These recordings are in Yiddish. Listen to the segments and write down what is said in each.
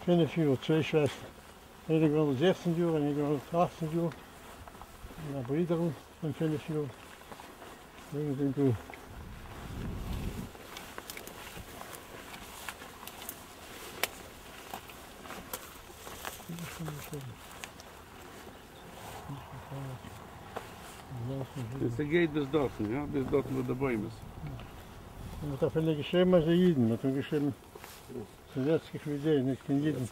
5 יאר, צוויי שוועסטער. איינע געווארן 16 יאר, איינע געווארן 18 יאר. און א ברודערל פון 5 יאר. ליגן זיי דא. עס גייט ביז דארטן, יא? ביז דארטן וואו די בוים איז. מען האט אפילו געשריבן אז זיי אידן, מען האט געשריבן советских людей, נישט קיין אידן.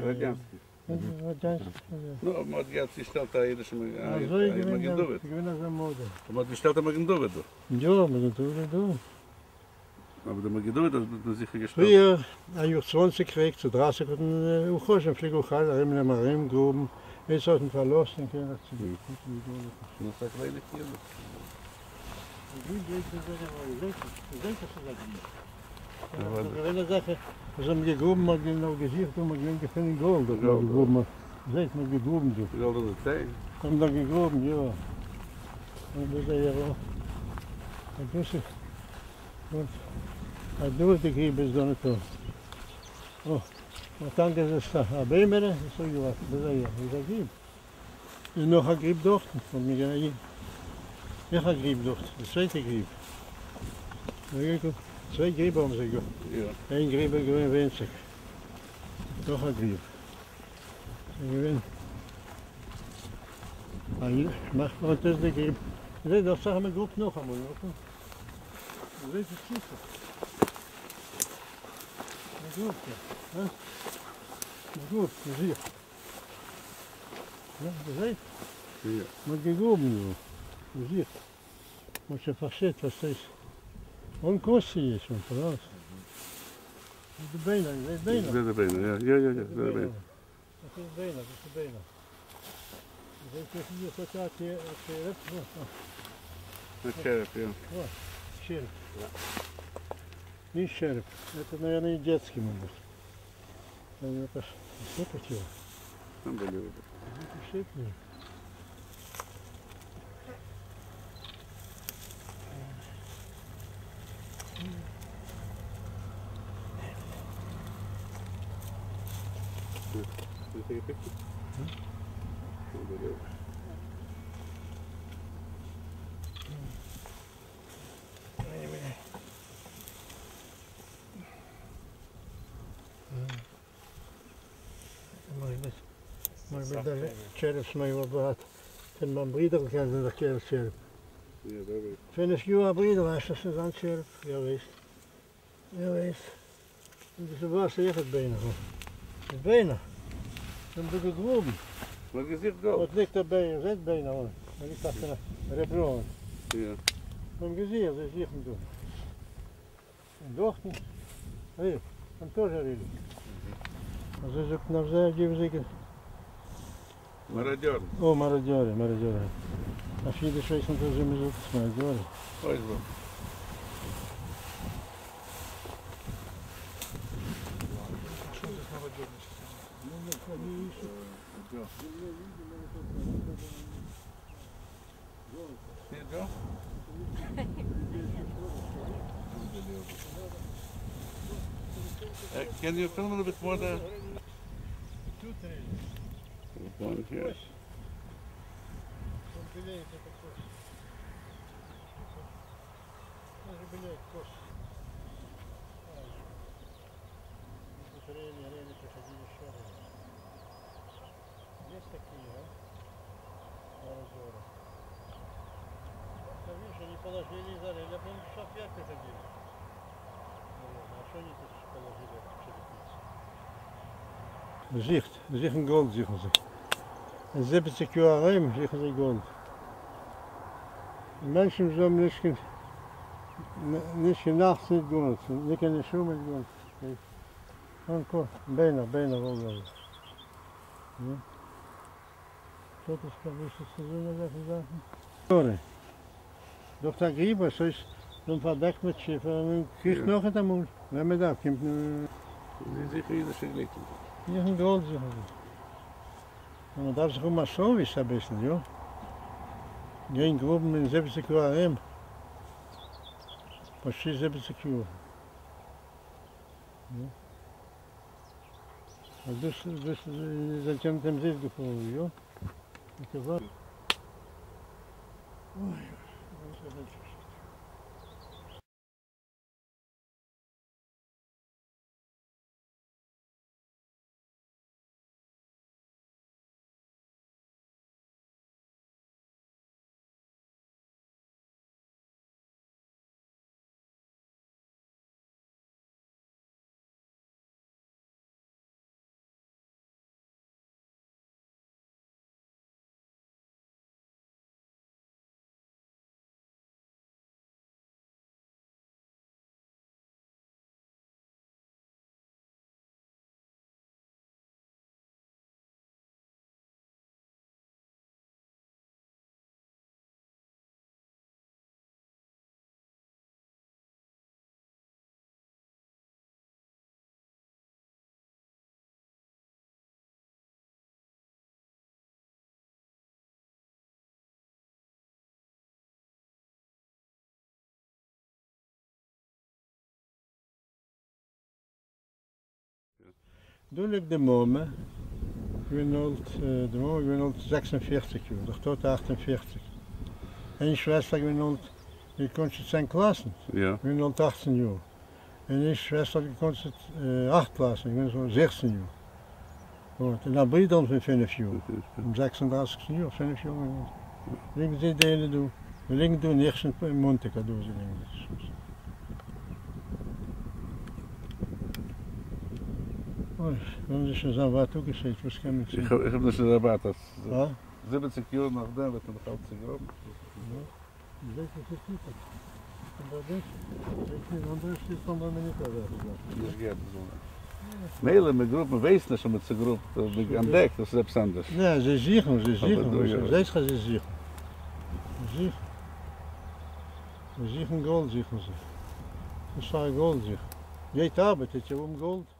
ראדיאנסקי. ראדיאנסקי. נו, מען האט געהאט צוגעשטעלט א אידישע אזוי מגן דוד. געווען אזא מאדע. מען האט געשטעלט א מגן דוד דא. יא, מגן דוד איז דא. אבער די מגן דוד האט מען זיכער געשטעלט. פריער, א יאר 20 קריג צו 30 האט מען אויך פלעג אויך ארומנעמען ארומגראבן, יעצט האט מען פארלאזט און קען זיך צו נו, ס'איז א קליינע קינד. זיי האבן געגראבן, מ'האט נאר געזוכט און מ'האט געווען געפונען גאלד, האט מען געגראבן, זעט מ'האט געגראבן דא. גאלד אין די ציין? האבן דא געגראבן, יא. און דאס איז יא. און דאס איז, און אז דא איז די גריב איז דא ניטא. או, מ'האט איינגעזעצט א ביימעלע, איז צוריקגעוואקסן, דאס איז יא, איז א גריב. איז נאך א גריב דארט, האט מיר געהייסן. נאך א גריב דארט, די צווייטע גריב. צוויי גריבער האבן זיי געהאט. איין גריב איז געווען ווינציג. נאך א גריב. איז געווען. מאכט מען דאס די גריב. זעט דאס זאך מען גראבט נאך אמאל, נאך. זעט עס טיפער. מען גראבט, יא. מען גראבט, מען זוכט. Ja, געזעט? Ja. מען האט געגראבן דא. מען זוכט. מען האט שוין פארשטייט וואס דאס. און קוסי איז שוין פארוואס. די ביינער, די ביינער. די ביינער, יא, יא, יא, די ביינער. דאס איז ביינער, דאס איז ביינער. זעט איר hier so da череп? דער череп, יא. Череп. Не череп. Это, наверное, детский может быть. Это сыпать его. Unbelievable. Сыпать. Can you take a picture? Unbelievable. Может быть, может быть, даже череп с моего брата. Ten mijn broeder kende dat kerel череп. Ja, dat weet ik. Vind ik jouw broeder, was dat zijn череп? Ja, wees. Ja, wees. Dus was echt het benen. Het benen. Dan heb ik gegroeven. Maar gezicht gold. Wat ligt daarbij? Zet benen hoor. Dat ligt achter de rebro. Ja. Там gezicht, dat zie ik doen. En dochter. Hey, там тоже рыли. А ze zoeken naar zij, die zeker. Мародер. О, мародеры, мародеры. А Фиде 6 тоже мы зовут мародеры. Ой, зло. Что здесь мародерный See it go? Can you film a little bit more there? Тут рыли. One here. Он белеет, это кость. Даже белеет кость. Тут рыли, рыли, приходили еще рыли. Есть такие, а? Мародеры. Да, видишь, они положили и зарыли, а потом еще опять приходили. Наверное, а что они тут положили эту черепицу? Zicht, zicht gold, zeggen ze. En 70 jaar ruim, zeggen ze gold. De mensen zullen misschien niet genacht niet gold, niet in de schoen met gold. Gewoon bijna, bijna wel wel. Ja. Dat is dat seizoen dat zeggen. Sorry. Doch der Grieber, zo is zo'n verdekt met schiffer en dan krijgt nog het aan Wenn man da komt nu. Sie sicher jüdische Glück. Hier een gold zeggen ze. En man darf sich immer so wie ein bisschen, ja. Gehen gruben in 70 Jahren. Почти 70 Jahre. Ja. אז דאס דאס זענט איר מיט אומזיסט געפארן, יא? אוי אוי. דא ליגט די מומע, געווען אלט, די מומע געווען אלט 46 יאר, דער טאטע 48. איין שוועסטער געווען אלט, געקאנטשעט 10 קלאסן, געווען אלט 18 יאר. און איין שוועסטער האט געקאנטשעט 8 קלאסן, געווען זי 16 יאר. און א ברודער פון 5 יאר, אום 36 יאר, 5 יאר. ליגן זיי די דא, מיר ליגן דא נעכטן מאנטאג דא זיי ליגן. אוי, וועלן זיי שוין זיין ווייט אפגעשיידט, וואס קען מען טון? איך האב נישט ערווארטעט אז 70 יאר נאכדעם וועט מען נאך אלץ צוגראבן. זעט וואס עס טוט זיך. און ביי דאס, זעט מען אנדערע שטעט האבן מיר נישט אזא זאך. נישט געהערט אזוי. מילא, מען גראבט, מען ווייסט נישט אז מען צוגראבט, מען אנטדעקט, דאס איז עפעס אנדערש. ניין, זיי זוכן, זיי זוכן, זעהט זיך אז זיי זוכן. זיי זוכן. זיי זוכן גאלד, זוכן זיי. וואס פאר א גאלד זוכן? גייט ארבעט, וועט איר האבן גאלד.